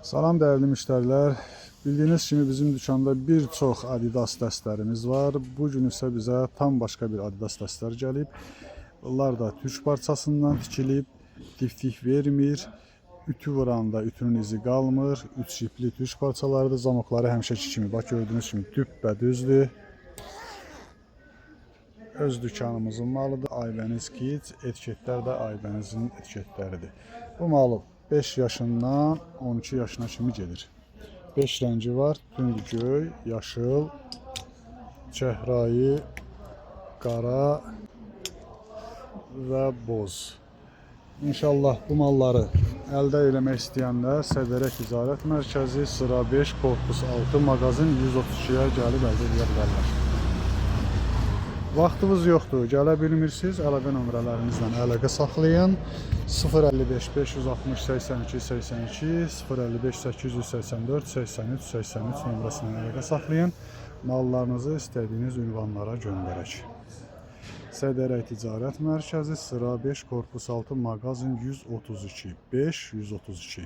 Salam dəyərli müştərilər. Bildiyiniz kimi bizim dükanda bir çox Adidas dəstlərimiz var. Bu gün isə bizə tam başqa bir Adidas dəstlər gəlib. Bunlar da türk parçasından tikilib, tiftik vermir. Ütü vuranda ütünün izi qalmır. Üç ipli türk parçalarıdır. Zamokları həmişəki kimi, bax gördüyünüz kimi düppədüzdür. Öz dükanımızın malıdır. Aybəniz Kids, etiketlər də Aybənizin etiketləridir. Bu malı 5 yaşından 12 yaşına kimi gedir. 5 rəngi var. Tünd göy, yaşıl, çəhrayı, qara və boz. İnşallah bu malları əldə eləmək istəyənlər Sədərə Ticarət Mərkəzi, sıra 5, korpus 6, mağazin 132-yə gəlib əldə edə bilərlər. Vaxtınız yoxdur, gələ bilmirsiniz, əlaqə nömrələrimizlə əlaqə saxlayın. 055 560 82 82, 055 884 83 83 nömrəsindən əlaqə saxlayın. Mallarınızı istədiyiniz ünvanlara göndərək. Sədərə Ticarət Mərkəzi, sıra 5, korpus 6, mağazin 132, 5 132.